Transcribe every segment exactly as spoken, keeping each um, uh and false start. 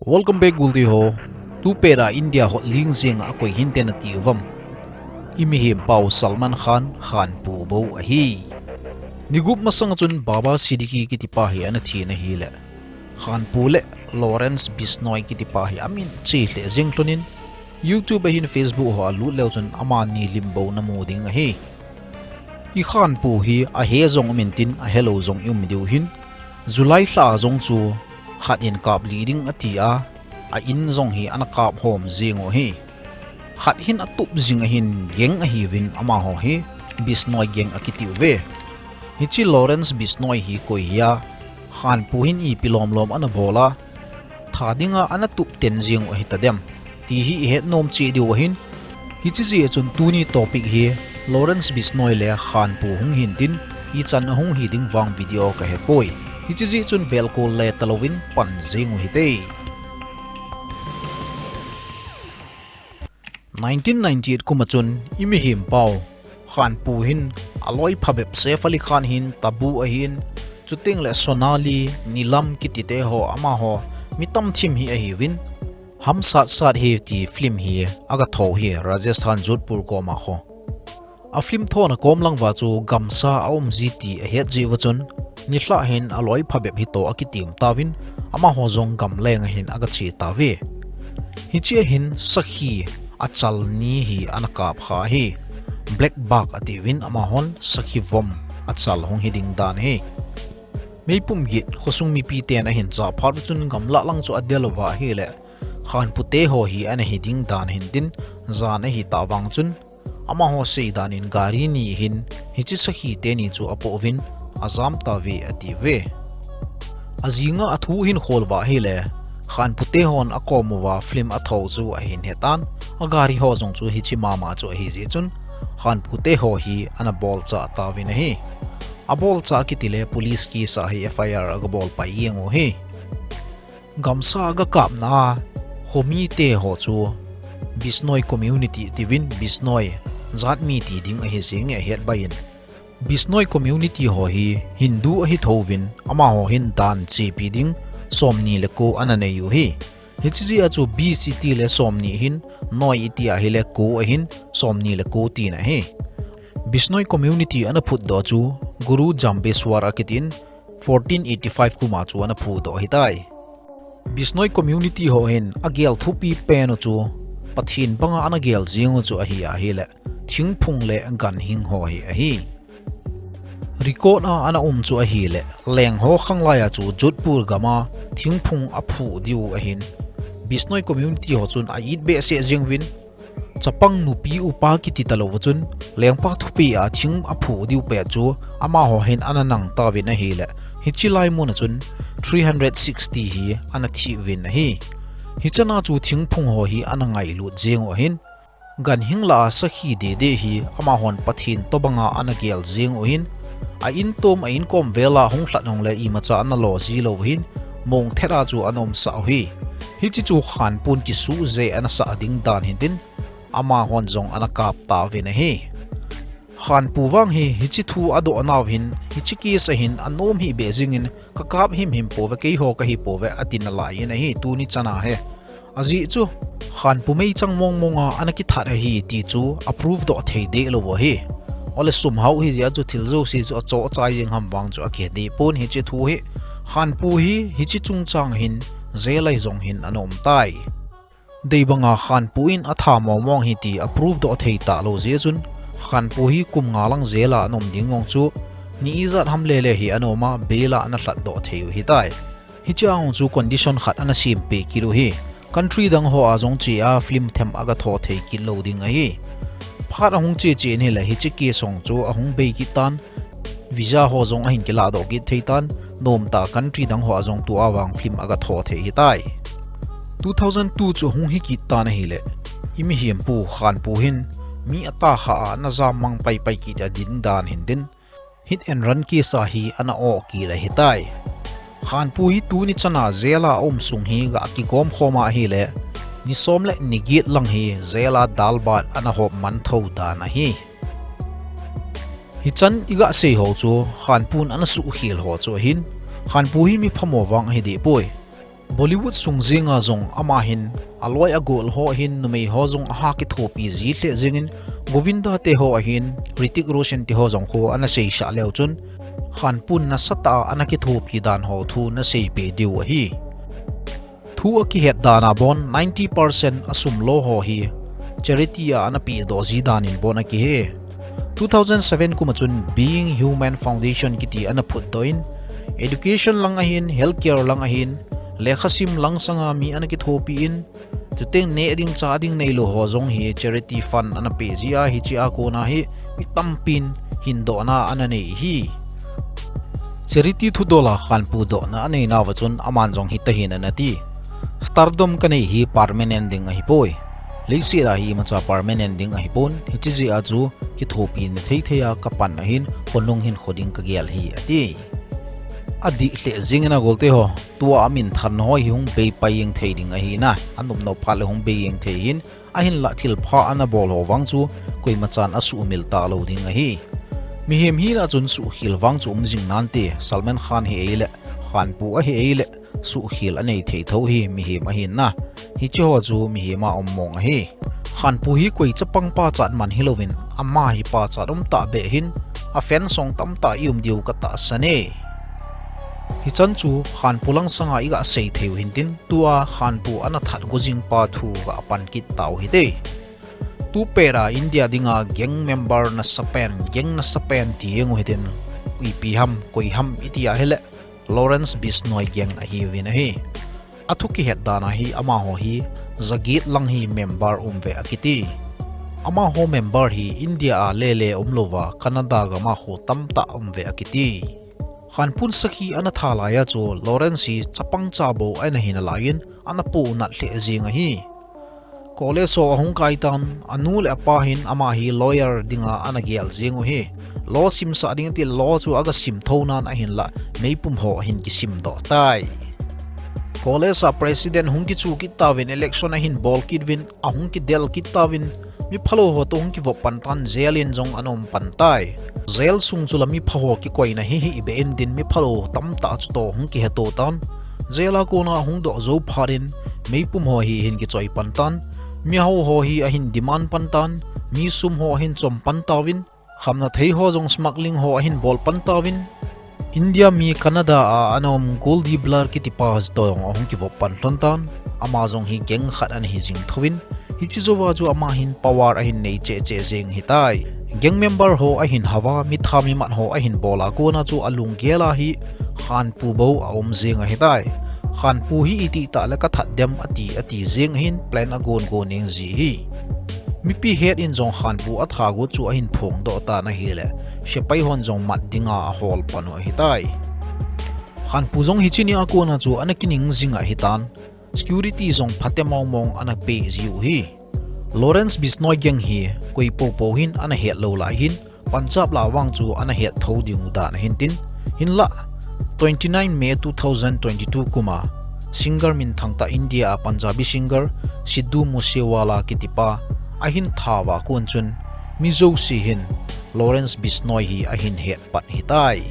Welcome back, Guldi ho. Tupet a India hotling jing a koi hinte nati uvam? I mihem pau Salman Khan, Khanpu bou ahi. Ni gup masang chun Baba Siddique kiti pa hi ana thi na hile, Khanpu le Lawrence Bishnoi kiti pa hi amin che lheh jing lhon in, YouTube ahin Facebook ho a lut leu chun amani lim bou na mu ding ahi. I Khanpu hi ahe jong um intin, ahe lou jong i um diu hin, July lha a jong chu khat in kap lih ding ati a, a in jong hi ana kap hom jing u hi. Khat hin atup jing ahin, gang ahiuvin amaho hi Bishnoi gang akiti uve. Hiche Lawrence Bishnoi hi koi hia, Khanpu hin ipi lom lom ana bol a, tha dinga ana tup ten jing u ahi ta dem, ti hi i het nom cheh diu ahin. Hiche jeh chun tuni topic hi Lawrence Bishnoi le Khanpu hung hin tin, ichan ahung hi ding vang video ka he poi. Hiche jeh chun velkol le talouvin pan jing u hite. Nineteen ninety-eight kum a chun i mihem pau Khanpu hin aloi phabep Saif Ali Khan hin Tabu ahin, chuteng le Sonali, Neelam kiti te ho amaho mi tam thim hi ahiuvin, Hum Saath Saath Hain ti film hi aga tho hi Rajasthan Jodhpur koma ho. A film thona kom lang uva chu gamsa a um ji ti ahet jeh uva chun, nilhah hin aloi phabep hi toh akitim tauvin, amaho jong gamleng ahin aga che tauve. Hiche a hin sakhi achal ni hi ana kap kha hi. Black buck atiuvin, amahon sakhi vom achal hung hi ding dan hi. Meipum git khosung mipi ten ahin jah phat uva chun gamlah lang chu adel uva ahile, Khanpu te ho hi ana hi ding dan hin tin, jan ahi ta vang chun, amaho sei dan in gari ni hin hiche sakhi teni chu apoh uvin ajam tauve atiuve. Ajing a athu hin khol uva ahile, Khanpu te hon akom uva film atho chu ahin hetan, agari ho jong chu hiche mama chu ahi jeh chun, Khanpu te ho hi ana bolchah tauvin ahi. Abolchah kiti le police case a hi F I R aga bol pai jeng u hi. Gamsa aga kapna a khomi te ho chu Bishnoi community tiuvin, Bishnoi jat mi ti ding ahi jenge ahet bai in. Bishnoi community ho hi Hindu ahi thouvin, amaho hin dan chepi ding somni le ko ana nei u hi. Hiche jeh a chu B C T le somni hin, Noi iti ahile ko ahin, somni le ko tina hi. Bishnoi community ana phutdoh chu Guru Jambheswar akitin, fourteen eighty-five kum a chu ana phudoh ahitai. Bishnoi community ho hin agel thupi pen u chu, Pathen banga ana gel jing u chu ahi ahile, thingphung le ganhing ho hi ahi. Record a ana um chu ahile, leng ho khanglai a chu Jodhpur gam a thingphung aphu diu ahin, Bishnoi community ho chun a it behseh jeng uvin, chapang nupi upa kiti talou uva chun, lengpa thupi a thing aphu diu pet chu amaho hin ana nang tauvin ahile, hiche lai mun a chun three hundred sixty hi ana thi uvin ahi. Hichan a chu thingphung ho hi ana ngailut jeng u ahin, ganhing lah a sakhi dede hi amahon Pathen tobanga ana gel jeng u ahin, a in tom a in kom vel a hung lhat hung le imacha ana lo ji lou u ahin, mong thet a chu ana umsah u hi. Hiche chu Khanpun kisuh jeh ana sah ding dan hin tin, amahon jong ana kap tauvin ahi. Khanpu vang hi hiche thu adoh nau hin, hiche case a hin anom hih beh jing in, ka kap himhim pouve, keiho kahi pouve, ati nalai in ahi, tuni chan a hi. Ajeh chu, Khanpu meichang mong mong a ana kithat ahi ti chu a prove doh thei deh lou u ahi. Ole sum hao hi jeh a chu thil jouse chu achoh chai jeng ham vang chu akihe deh pon hiche thu hi. Khanpu hi hiche chungchang hin jail a jong hin ana um tai. Deibanga Khanpu in atha mong mong hi ti a prove doh thei talou jeh chun, Khanpu hi kum nga lang jail a ana um ding ngong chu, ni ijat ham lele hi ana um a, bail a ana lhatdoh thei u hitai. Hiche a ngong chu condition khat ana sempeh kit u hi. Country dang ho a jong che a film them aga tho thei kit lou ding ahi. Phat ahung che che in hile hiche case hong chu ahung bei kit tan, visa ho jong ahin kiladoh kit thei tan, nomtah country dang ho a jong tua vang film aga tho thei hitai. Two thousand two chu ahung hi kit tan ahile, i mihem pu Khanpu hin mi atahsa a ana jam mang pai pai kit a din dan hin tin, hit and run case a hi ana oh kit ahitai. Khanpu hi tuni chan a jail a aum sung hi ga kigom khom a ahile, ni som le ni get lang hi jail a dalbat ana hop man tho dan ahi. Hichan iga sei ho chu, Khanpun ana suhkhel ho chu ahin, Khanpu hi mi phamo vang ahi deh poi. Bollywood sung jenga jong ama hin aloi agol ho hin numei ho jong aha kithopi ji lheh jengin, Govinda te ho ahin, Hrithik Roshan te ho jong khu ana seisah leu chun, Khanpun nasatah a ana kithopi dan ho thu nasei peh diu ahi. Thu akihet dan a bon ninety percent asum lo ho hi charity a ana pehdoh ji dan in bon akihe. Two thousand seven kum a chun Being Human Foundation kiti ana phutdoh in, education lang ahin, healthcare lang ahin, lekhasim lang sanga mi ana kithopi in, chuteng neh ding chah ding neilou ho jong hi charity fund ana peh ji a, hiche a kona hi mi tampin hindohna ana nei hi. Charity thudol a Khanpu dohna anei nauva chun aman jong hitahin ana ti: Stardom kanei hi permanent ding ahipoi. Leiset a hi imacha permanent ding ahipon, hiche jeh a chu kithopina thei thei a kapan ahin, khonung hinkho ding kagel hi, ati. Adih lheh jengin a golte ho, tua aminthan ho hi hung beipai jeng thei ding ahi na, anop nop phat le hung bei jeng thei hin, ahinlah thilpha ana bol ho vang chu koimachan asuhmil talou ding ahi. Mihem hina chun suhkhel vang chu um jing nante, Salman Khan hi eile, Khanpu ahi eile, suhkhel anei thei tho hi mihem ahin na. Hiche ho chu mihem a um mong ahi. Khanpu hi koi chapang pachat man hilouvin, ama hi pachat umtah beh hin, a fans jong tamtah i um diu katahsan e. Hichan chu Khanpu lang sanga iga sei thei u hintin, tua Khanpu ana that go jing pa thu ga pan kit tau hite. Tupet a India dinga gang member nasapen, gang nasapen ti jeng u hitin, ipi ham, koi ham iti ahile, Lawrence Bishnoi gang ahiuvin ahi. Athu kihet dan a hi amaho hi jaget lang hi member um uve akiti. Amaho member hi India a lele umlouva Canada gam a khu tamtah um uve akiti. Khanpun sakhi ana that lai a chu Lawrence hi chapang cha bou ana hi nalaiyin ana pohnat lheh jeng ahi. College ho ahung kai tan, anu le apa hin ama hi lawyer dinga ana gel jeng u hi. Law simsah ding ati law chu aga sim thou nan ahinlah meipum ho ahin kisim doh tai. College a president hung kichu kit tauvin, election ahin bol kit uvin, ahung kidel kit tauvin, mi phalou ho toh hung kivop pan tan, jail in jong ana um pan tai. Jail sung chu la mi pha ho kikoina hi hih beh in tin, mi phalou tamtah chu toh hung kiheto tan. Jail a kona hung doh jou phat in, meipum ho hi ahin kichoi pan tan. Mihao ho hi ahin demand pan tan. Mi sum ho ahin chom pan tauvin. Khamna thei ho jong smuggling ho ahin bol pan tauvin. India mi Canada a ana um Goldie Brar kiti pa toh jong ahung kivop pan lhon tan. Ama jong hi gang khat ana hi jing thouvin. Hiche jouva chu ama hin power ahin nei cheh cheh jeng ahitai. Gang member ho ahin hao a, mi that mi mat ho ahin bol a kona chu alunggel a hi Khanpu bou aum jeng ahitai. Khanpu hi itih tah le kathat dem ati, ati jeng ahin plan agon gon jeng ji hi. Mipi het in jong Khanpu atha got chu ahin phongdoh tan ahile, sepai hon jong mat dinga ahol pan u ahitai. Khanpu jong hiche ni a kona chu ana kining jing ahitan. Security jong phatea mong mong ana pe ji u hi. Lawrence Bishnoi gang hi koi popo hin ana het lou lai hin, Punjab lah a vang chu ana het thou ding u dan ahin tin, hinlah twenty nine May two thousand twenty two kum a singer minthang tah India a Punjabi singer Sidhu Moosewala kiti pa ahin that uva kon chun mi jouse hin Lawrence Bishnoi hi ahin het pat ahitai.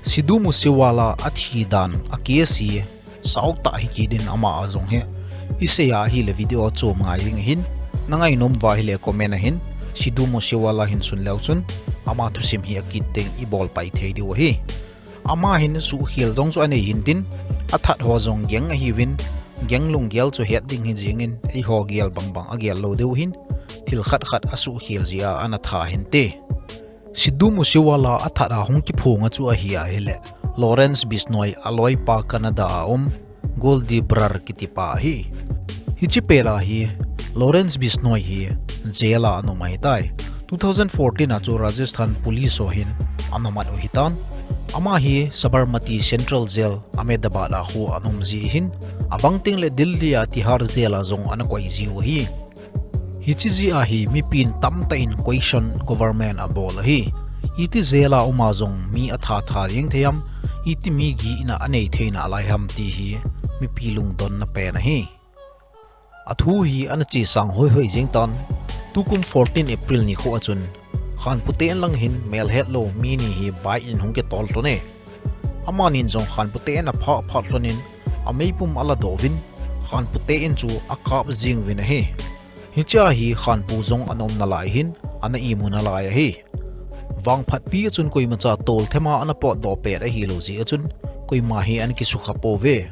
Sidhu Moosewala athi dan a case hi sao tah hi kit in ama a jong hi isei a ahile video chom ngai ding ahin, na ngainom uva ahile comment a hin, Sidhu Moosewala hin sun leu chun, ama thusim hi akit teng i bol pai thei diu ahi. Ama hin suhkhel jong chu anei hin tin, athat ho jong gang ahiuvin, gang lunggel chu het ding hi jeng in, eiho gel bang bang agel lou diu hin, thil khat khat asuhkhel jeh a ana that hinte. Sidhu Moosewala athat a hung kiphong a chu ahi ahile, Lawrence Bishnoi aloipa Canada a um Goldie Brar kiti pa ahi. Hiche pet a hi Lawrence Bishnoi hi jail a ana um ahitai. Two thousand fourteen a chu Rajasthan Police ho hin ana mat u ahitan. Ama hi Sabarmati Central Jail, Ahmedabad a khu ana um ji ahin, abang teng le Delhi a Tihar Jail a jong ana koi ji u ahi. Hiche jeh a hi mipin tamtah in question government abol ahi. Iti jail a um a jong mi atha tha jeng thei ham, iti mi gihna anei theina lai ham ti hi mipi lungdonna pen ahi. Athu hi ana chesang hoi hoi jeng tan, tukum fourteen April nikho a chun, Khanpu te in lang hin melhet lou mi ni hi bike in hung kitol lhon e. Amanin jong Khanpu te in aphah phat lhon in, ameipum ala doh uvin, Khanpu te in chu akap jing uvin ahi. Hichea hi Khanpu jong ana um nalai hin, ana imu nalai ahi. Vangphatpi a chun koimacha tolthema ana potdoh pet ahilou jeh a chun, koima hi ana kisukha pouve.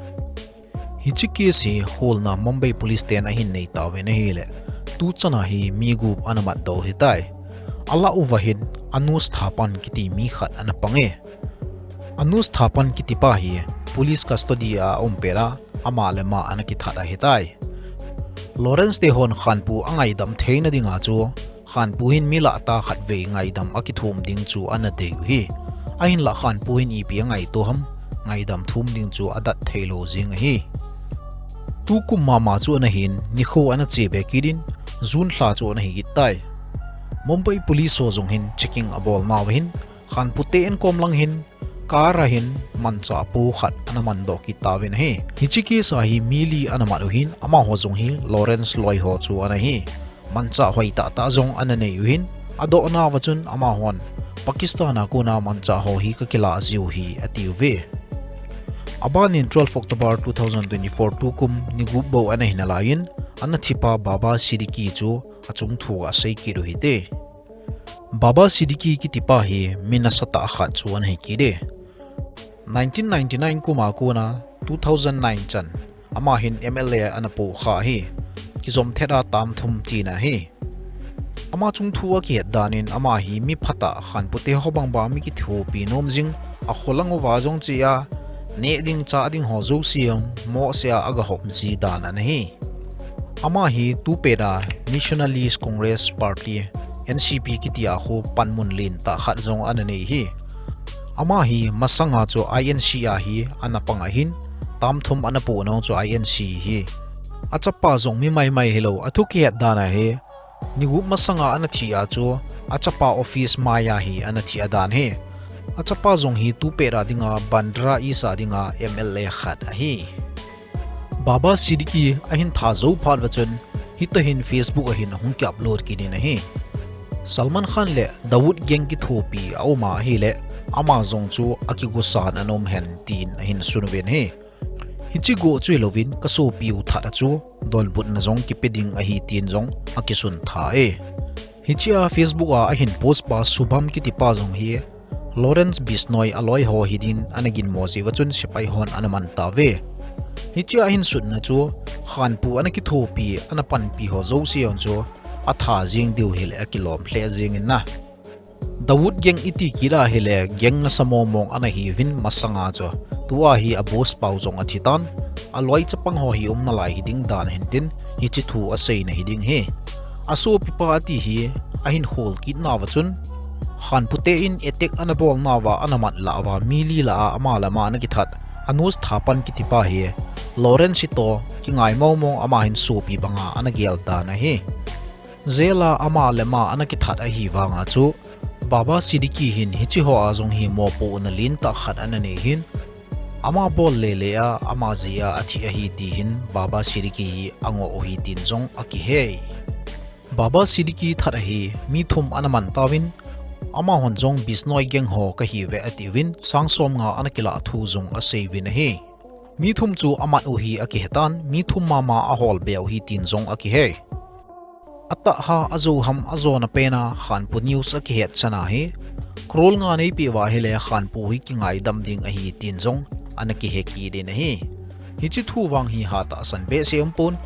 Hiche case hi holna Mumbai Police ten ahin nei tauvin ahile, tuchan a hi mi gup ana matdoh ahitai. Alah uva hin Anush Thapan kiti mi khat ana pang e. Anush Thapan kiti pa hi police custody a aum pet a, ama le ama ana kithat ahitai. Lawrence te hon Khanpu angaidam theina dinga chu, Khanpu hin mi lah tah khatvei ngaidam akithum ding chu ana dei u ahi. Ahinlah Khanpu hin ipi angaito ham, ngaidam thum ding chu adat theilou jing ahi. Tukum mama chu ana hin, nikho ana che be kit in, June lha chu ana hi kit tai. Mumbai Police ho jong hin checking abol nauva hin, Khanpu te in kom lang hin, car a hin manchah po khat ana mandoh kit tauvin ahi. Hiche case a hi mi li ana mat u hin, amaho jong hi Lawrence loi ho chu ana hi. Manchah hoi tahtah jong ana nei u hin, adoh nauva chun amahon Pakistan a kona manchah ho hi kakilah jiu ahi atiuve. Abanin twelve October two thousand twenty-four tukum ni gup bou ana hi nalai in, ana thipa Baba Siddique chu achung thu asei kit u hite. Baba Siddique kiti pa hi mi nasatah khat chu ana hi kit e. Nineteen ninety-nine kum a kona two thousand nine chan, ama hin M L A ana po kha ahi. Kijom thet a term thum tina ahi. Ama chung thu akihet dan in ama hi mi phatah, Khanpu te ho bang bang mi kithopi nom jing, akholang uva jong che a, neh ding chah ding ho jouse jong mohseh a agahop ji dan ana hi. Ama hi tupet a Nationalist Congress Party, N C P kiti a khu panmun lentah khat jong ana nei ahi. Ama hi masanga chu I N C a hi ana pang ahin, term thum ana po nau chu I N C ahi. Achapa jong mi maimai hilou, athu kihet dan a hi, ni gup masanga ana thi a chu, achapa office mai a hi ana thi a dan ahi. Achapa jong hi tupet a dinga Bandra East a dinga M L A khat ahi. Baba Siddique ahin that jou phat uva chun, hitahin Facebook a hin ahung ki upload kit in ahi. Salman Khan le Dawood gang kithopi aum a ahile, ama jong chu akigosan ana um hen tin ahin sun uvin ahi. Hiche go chu hilouvin kasopiu that a chu donbutna jong kipe ding ahi tin jong akisun tha e. Hichea Facebook a ahin post pa Shubham kiti pa jong hi Lawrence Bishnoi aloi ho hiding in ana ginmo jeh uva chun sepai hon ana man tauve. Hichea ahin sutna chu Khanpu ana kithopi, ana panpi ho jouse jong chu atha jing diu hile akilom lheh jing in ahi. Dawood gang iti kit a hile gang nasa mong mong ana hiuvin masanga chu. Tua hi a boss pau jong athi tan, aloi chapang ho hi um nalai hiding dan hintin, hiche thu aseina hiding ahi. Asopipa ati hi ahin khol kit nauva chun, Khanpu te in attack ana bol nauva ana mat lah uva mi li lah a ama le ama ana kithat Anush Thapan kiti pa hi Lawrence toh kingai mong mong ama hin sopi banga ana gel dan ahi. Jail a ama le ama ana kithat ahi vanga chu, Baba Siddique hin hiche ho a jong hi mopohna lentah khat ana nei hin, ama bol le le a, ama jeh a athi ahi ti hin Baba Siddique hi angoh u ahi tin jong akihei. Baba Siddique that a hi mi thum ana man tauvin, amahon jong Bishnoi gang ho kahiuve atiuvin, sang som nga ana kilah thu jong aseiuvin ahi. Mi thum chu amat u hi akihetan, mi thum mama ahol be u ahi tin jong akihei. Atah ham, ajo ham, ajona pena Khanpu News akihet chan a hi, crore nga neipeh uva ahile Khanpu hi kingaidam ding ahi tin jong ana kihe kit in ahi. Hiche thu vang hi hatah san behseh aumpon,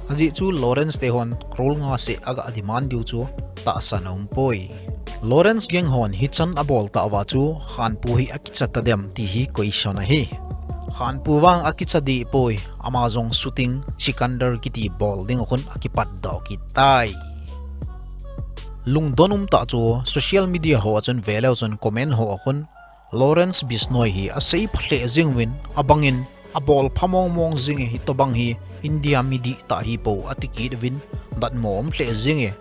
ajeh chu Lawrence te hon crore nga seh aga demand diu chu tahsan aumpoi. Lawrence gang hon hichan abol tah uva chu Khanpu hi akicha tadem ti hi question ahi. Khanpu vang akicha dehpoi, ama jong shooting Sikandar kiti bol ding a khun akipatdoh kit tai. Lungdon umtah chu social media ho a chun veleu chun comment ho a khun Lawrence Bishnoi hi asei pha lheh jing uvin, abangin abol pha mong mong jing e, hitobang hi India mi dihtah ahipoi ati kit uvin, datmo um lheh jing e.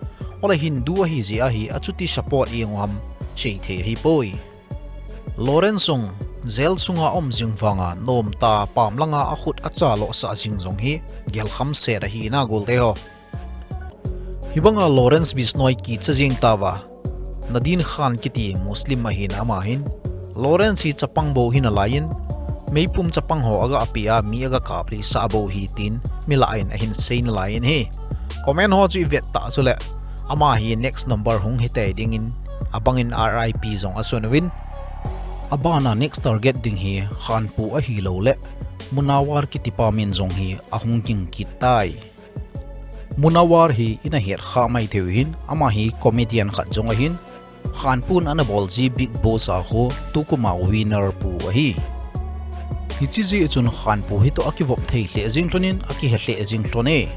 Ole Hindu ahi jeh a hi achuti support jeng u ham seithei ahipoi. Lawrence jong jail sunga aum jing vanga nomtah pam langa akhut acha lohsah jing jong hi gelkham set ahi na golte ho. Hibanga Lawrence Bishnoi kicha jeng tauva, Nadin Khan kiti Muslim ahin ama hin, Lawrence hi chapang bou hi nalai in, meipum chapang ho aga apia mi aga kap lheh sah bou ahi tin milah in ahin sei nalai in ahi. Comment ho chu ivet tah chuleh ama hi next number hung hitei dingin abangin R I P jong asun uvin. Abana next target ding hi Khanpu ahilouleh Munawar kitipa min jong hi ahung ging kit tai. Munawar hi ina het kha mai thei u hin, ama hi comedian khat jong ahin, Khanpun ana bol ji Bigg Boss a khu tukum a winner pu ahi. Hiche jeh chun Khanpu hitoh akivop thei lheh jing lhonin akihe lheh jing lhon e.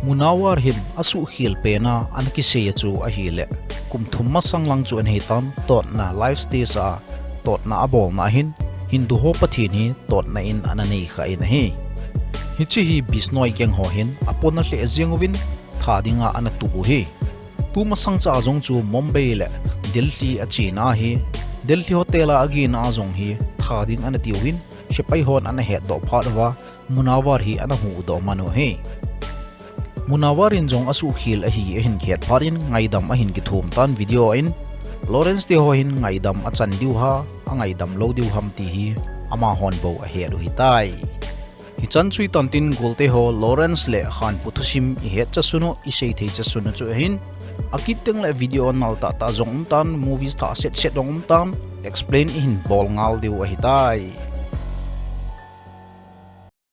Munawar hin asuhkhel pena ana kisei a chu ahileh, kum thum masang lang chu ana hitan, totna live stage a totna abolna ahin, Hindu ho Pathen hi totna in ana nei kha in ahi. Hiche hi Bishnoi gang ho hin apona lheh jeng uvin tha dinga ana tuh u ahi. Tumasang cha jong chu Mumbai le Delhi achena ahi. Delhi hotel a agena jong hi tha ding ana ti uvin, sepai hon ana hetdoh phat uva, Munawar hi ana huhdoh man u ahi. Munawar in jong asuhkhel ahi ahin het phat in ngaidam ahin kithum tan video in, Lawrence te ho hin ngaidam achan diu ham, angaidam lou diu ham ti hi amahon bou ahet u ahitai. Hichan chu hitan tin golte ho Lawrence le Khanpu thusim ihet chasun u, isei thei chasun u chu ahin, akit tengleh video nal tahtah jong um tan, movies thah setset jong um tan, explain ihin bol ngal diu ahitai.